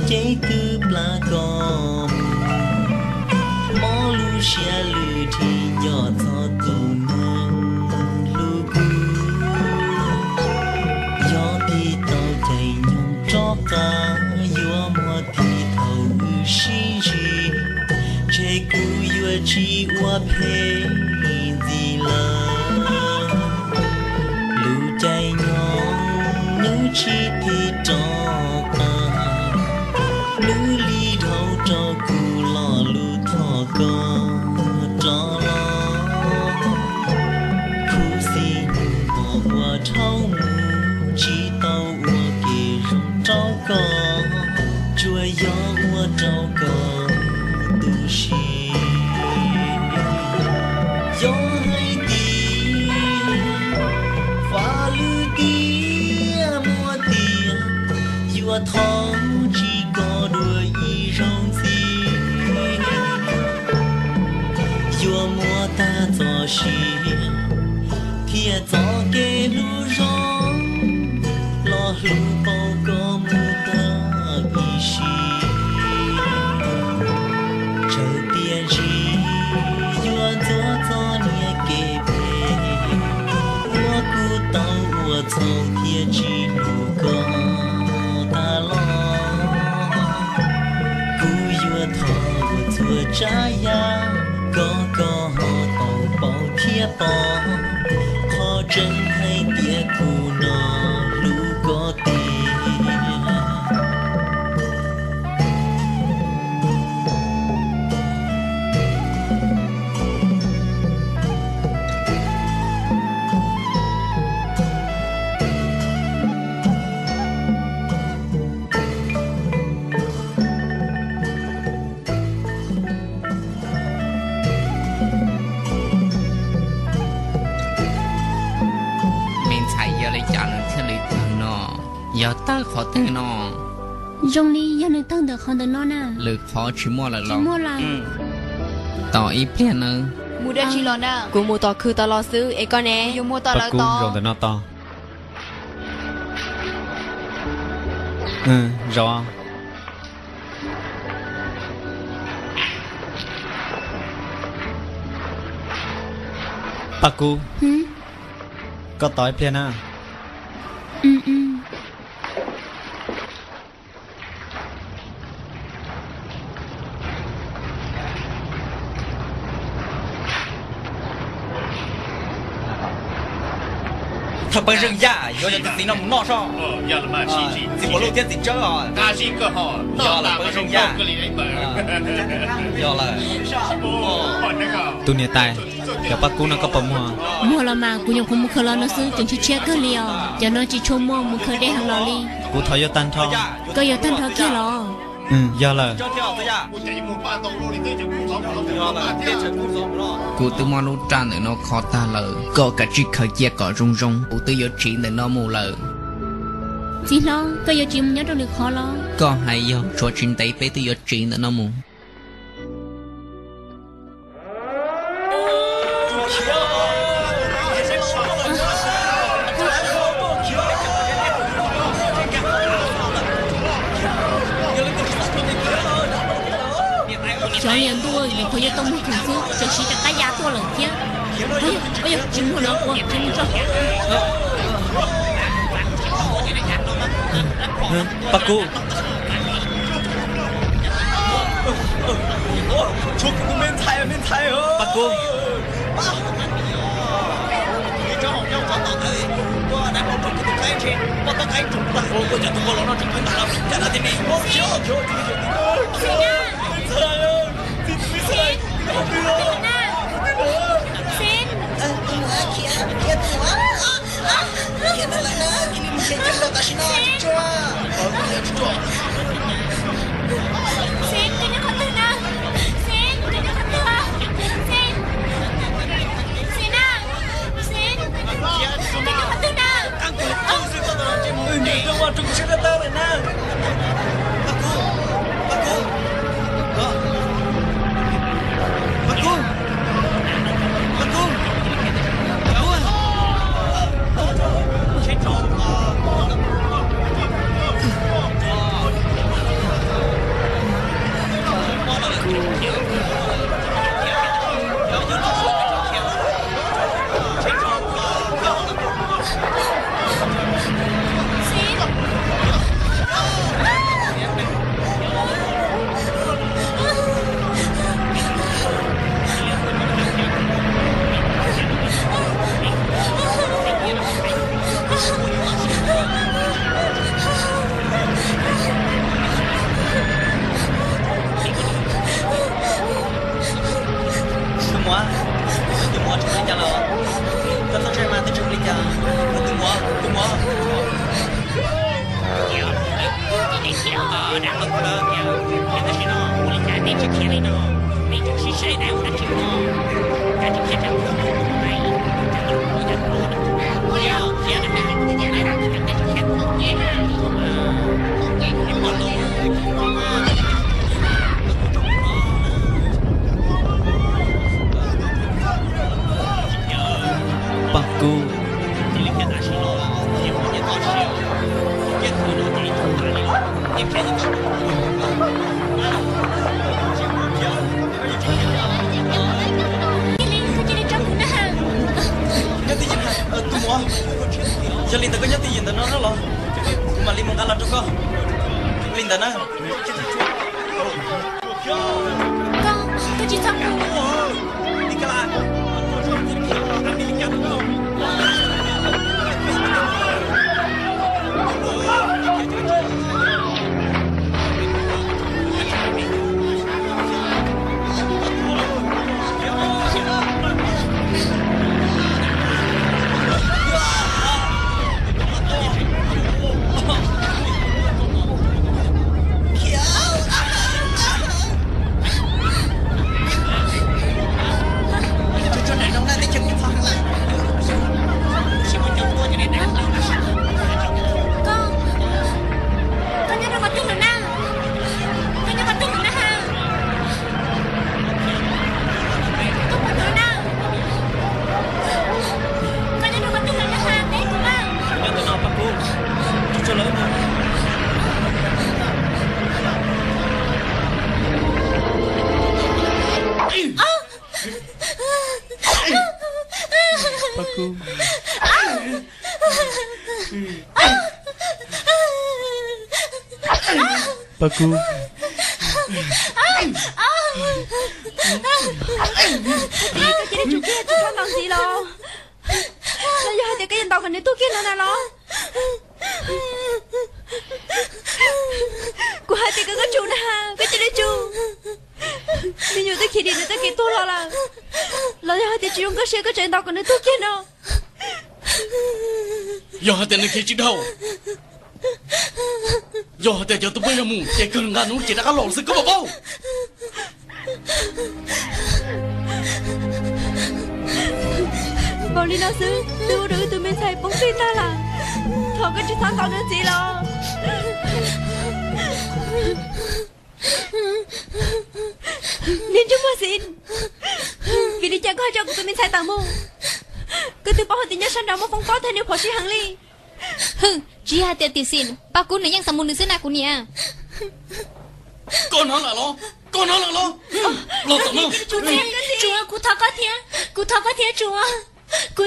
ces twb plam koj mus. Mob lub siab lwj dhig nco txog tus neeg hlub kuv. Yog tig tau caij nyoog rov qab, yuav muaj tig thaum wb sib ntsib, ntshe kuv yuav tsis ua phem li ntxiv lawm. Lub caij nyoog nws tsis tig rov qab, nws li dhau rau kuv lo lus thov koj rov los. Khuv xim hnub no ua dhau mus, tsis tau ua ke zoo rau koj, tsuas yog ua rau koj tu siab. Yog hais tias faj lwm tiam muaj tiag, yuav thov tsis koj dua ib zaug ntxiv. Yuav muab tag txoj sia thiab txoj kev hlub zoo los hlub pauv koj mus tag ib sim. Tsawg tiam ntsis yuav ntxuav txoj niag kev phem uas kuv tau ua txhaum thiab tsis hlub koj tag los. Kuv yuav thov ua txhua tsav yam kom koj ho tau paub thiab pom qhov tseeb hais tias kuv no hlub koj tiag. Me ntxhais, yog li cas nws thiaj li tawg no? Yog tawg qhov twg no? Zoo li yog nws tawg ntawm qhov ntawm no na. Lwm qhov tsis muaj lawm los? Tsis muaj lawm. Tos ib pliag nawb. Mus dab tsi los na? Kuv mus tom khw tau los xwb, es koj ne? Kuv yuav mus tom lawv tod. Zaum ntawm no tod. Zaum. Paj Kub, koj tos ib pliag na. Thawj Pawg Zeej Yaj yuav cov txiv no mus noj soj. Txiv Puav Luj thiab txiv Tsawb os. Yog lawm Pawg Zeej Yaj. Yog lawm. Tus niam tais, cov Paj Kub no koj puas muag? Muag los mas, kuv nyuam qhuav mus khaws los no xwb, tseem tshiab tshiab kawg li os. Cov no tsis tshua muag, mus khaws dej heev los li. Kuv thov yuav tag nrho. Koj yuav tag nrho kiag los? Yog lawm. Kuv twb muab lub raj ntawm no kho tag lawm, koj kav tsij khaws cia kom zoo zoo, kuv twb yuav tsiv ntawm no mus lawm. Txiv hlob, koj yuav tsiv mus nyob rau lwm qhov los? Koj hais yog, tshuav tsis ntev peb twb yuav tsiv ntawm no mus. Xyov li ntuj, nyuam qhuav yuav tau muag khoom xwb, tseem siv cov qab ya tuaj lawm thiab. Ua yog tsis muag los ua, tsis muag tso. Paj Kub, tshuav kuv tus me ntxhais, me ntxhais. Paj Kub. Paj Kub, yog li ntawd koj nyob twj ywm ntawm no los, kuv mam li mus nqa los rau koj li ntawd na. Koj, koj tsis txhob mus. Koj, koj nyob rau qhov twg lawm na? Koj nyob qhov twg lawm na ha? Koj puas tuag na? Koj nyob rau qhov twg lawm na ha? Teb kuv na. Nyob ntawm no Paj Kub. Tsuag tsuag los wb mus. Paj Kub. Paj Kub. Koj cia li tsum kiag tus koj ntawd ntxiv los? Los yog hais tias koj yuav ntaus kom nws tuag kiag no na los? Kuv hais tias kom koj tsum na, koj cia li tsum. Me nyuam twb khiav dim nws txoj kev tuag los lawm. Los yog hais tias tsis zoo koj siab koj tseem ntaus kom nws tuag kiag no? Yog hais tias nws khiav tsis dhau, yog hais tias cov tub pob yog mus ces kawg nqa nws lub cev rov qab los xwb koj puas paub? Npaum li no xwb twb ua rau wb tus me ntxhais poob ntsej tag lawm. Thov koj tsis txhob ntaus nws ntxiv los? Niag ntsej muag xis, vim li cas koj ho tso kuv tus me ntxhais tawm mus? Koj twb paub hais tias nyob sab nraud muaj foob pob tag nws phom sij heev li. Hwm, tsis yog hais tias tim xim Paj Kub nws yeej xav mus nws xwb na kuv niam. Koj hnov lawm los? Koj hnov lawm los? Los tom no. Kuv thov koj thiab, kuv thov koj thiab Tsuas, kuv